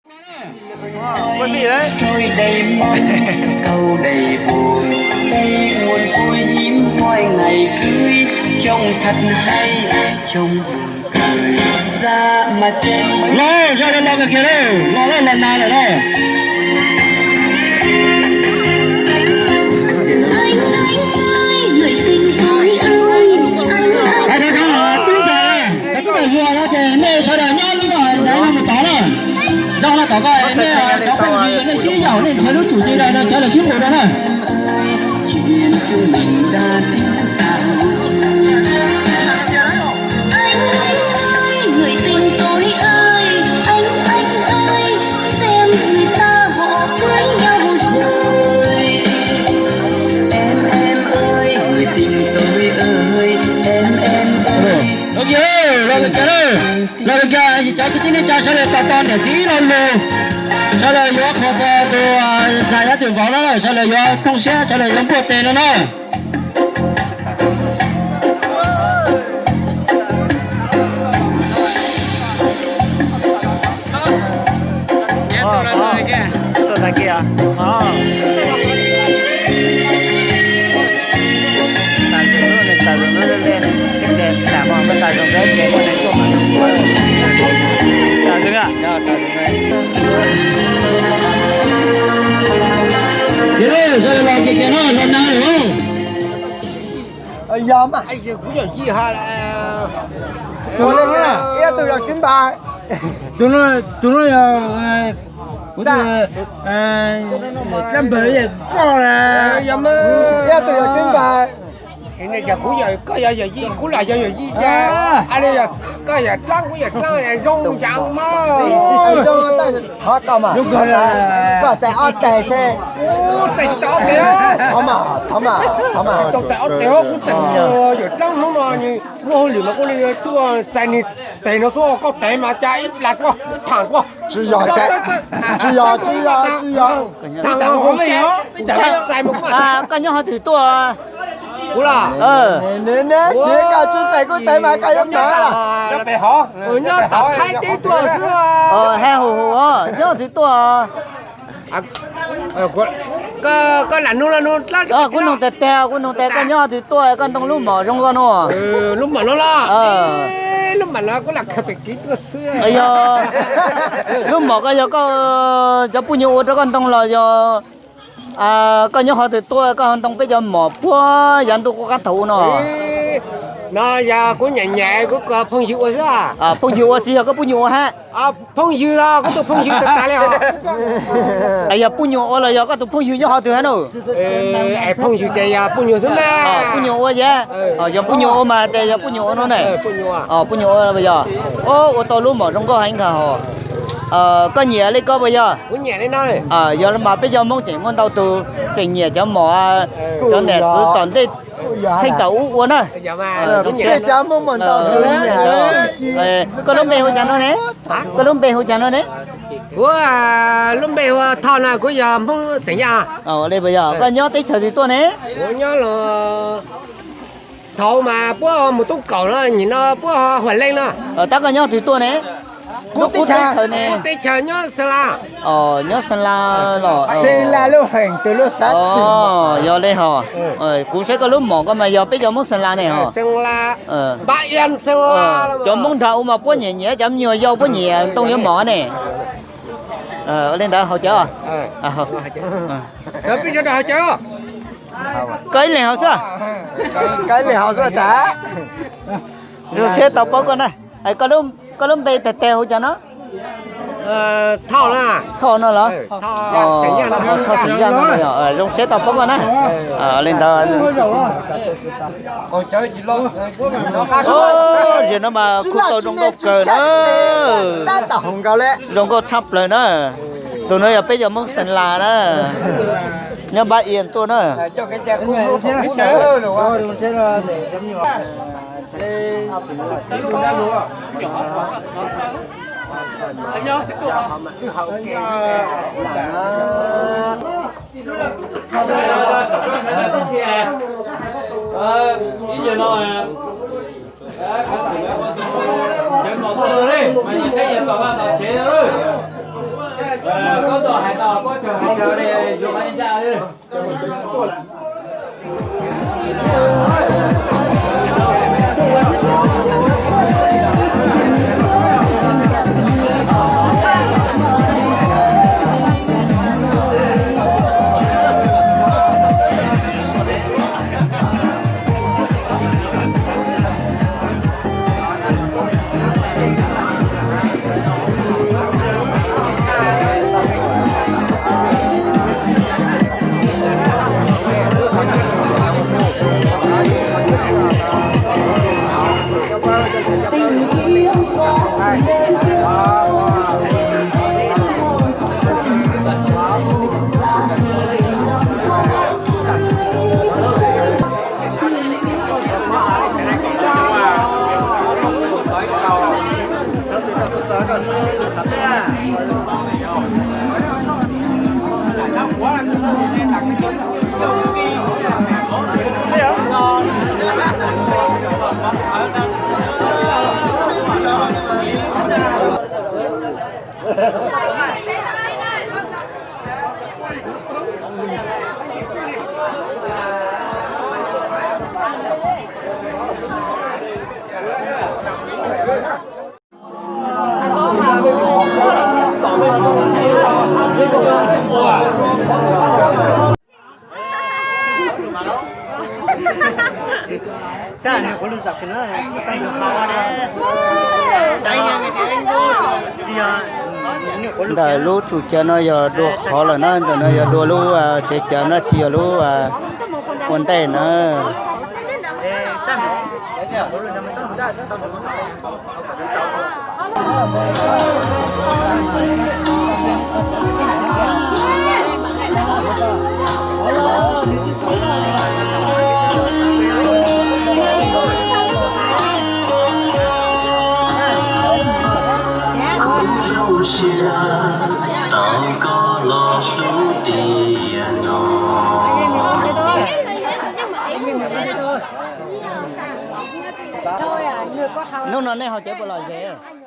Ua si đấy. Câu đầy buồn, Tết buồn vui hiếm hoi ngày cưới, trông thật hay, trông buồn. Los, zaj no los kiag kiag na, los lawm los nag lawm na. Tub ntxawm, tub ntxawm zuag no ces nej sawv daws nyob lub no ntawd no mus tod na. Nrog no tom ko nej cov phooj ywg nej sib yaum nej nrhiav lub tsum ci rau sawv daws sib nqus rau na. Los kiag, los kiag, cov kwv tij neej tsa sawv daws tos tos niam txiv ib lo lus, sawv daws yuav qhuas tus zais yab twm vauv no lawm, sawv daws yuav thooj siab, sawv daws yuav npuaj tes no na. Yog mas, kuv yawm yij ha, tus no, tus no yog, kuv tus dab npawg koj las, ib tug yog kwv npawg. Kuv yog, koj yog yawm yij, kuv los yog yawm yij, a li koj yawm dlaab kuv yawm dlaab zoo yam mas. Thov tau mas, koj txais ob teg seb. Thov mas, thov mas, thov mas. Tau txais ob teg, kuv txais yawm dlaab hnub no muaj hauj lwm mas kuv li tuaj txais nws teg no xwb, koj teg mas cas ib plag tuaj thaam tuaj. Tsis yog, tsis yog, tsis yog, tsis yog. Koj nyob qhov twg tuaj? Kuv los, tsis koj tsis txais kuv teg mas koj yuav mus nyob tom Thaib teb tuaj xwb. Haj hum hum, nyob qhov twg tuaj? Koj lam nug los nug dlaab. Kuv nug tag tag, kuv nug tag koj nyob qhov twg tuaj koj ntoo lub mom zoo nkauj no? Lub mom no los, lub mom no kuv lam khaws pem kev tuaj xwb. Yog lub mom ko yog koj cov phooj ywg ua rau koj ntoo los yog koj nyob qhov twg tuaj koj ho ntoo peb cov mom puag yav ntuj qub qab thaum ub no? No yog kuv nyam nyam kuv phooj ywg ua xwb. Phooj ywg ua tsis yog koj phooj ywg ua hab? Phooj ywg, kuv tus phooj ywg tag tag li os. Yog phooj ywg ua los yog koj tus phooj ywg nyob qhov twg hab no? Phooj ywg ces yog phooj ywg xwb na. Phooj ywg ua yog, yog phooj ywg ua mas ces yog phooj ywg ua no ne. Phooj ywg ua yog. Ua tau lub mom zoo nkauj heev kawg hos. Koj nyiam li ko puas yog? Yog mas peb cov Hmoob tseem muaj ntau tus tseem nyiam cov mom cov niam txiv tom ntej txheej thaum ub ua na. Koj lub npe hu cas no ne? Koj lub npe hu cas no ne? Kuv lub npe hu Thoj no, kuv yog Hmoob xeem Yaj. Li puas yog? Koj nyob teb chaws twg tuaj ne? Kuv nyob los thaum mas puab mus tub kaum no, nim no puab Huam Leej no. Tab koj nyob twg tuaj ne? Kuv teb chaws ne? Teb chaws nyob Xeem Las. Nyob Xeem Las los? Xeem Las lub heem tus lub xav twg. Yog li hos. Kuv saib koj lub mom ko mas yog peb cov Hmoob Xeem Las ne hos. Xeem Las, Npab Iab, Xeem Las. Cov Hmoob nrag ua mas puab nyiam nyiam, cov me nyuam yau puab nyiam ntoo yuav mom ne. Ua li ntawd haus cawv. Koj ib leeg haus xwb. Koj ib leeg haus xwb tas. Zoo siab tau paub koj na. Koj lub npe tag tag hu cas no? Thoj no los? Thoj xeem Yaj no, zoo siab tau paub koj na. Li ntawd, zem no mas kuj tau zoo nkauj kawg na. Zoo nkauj tshaj plaws na. Tus no yog peb cov Hmoob Xeem Las na, nyob Npab Iab tuaj na. Koj tau hais tau, koj tseem hais tsawg li, yuav qhov ncaj li. Ntawm lub tsum cawv no yog dua qhov lawm na, ntawm no yog dua lub tsev cawv na, tsis yog lub ua ntej na. Kuv zoo siab tau koj los hlub tiag no. Hnub no nej haus cawv puas lom zem?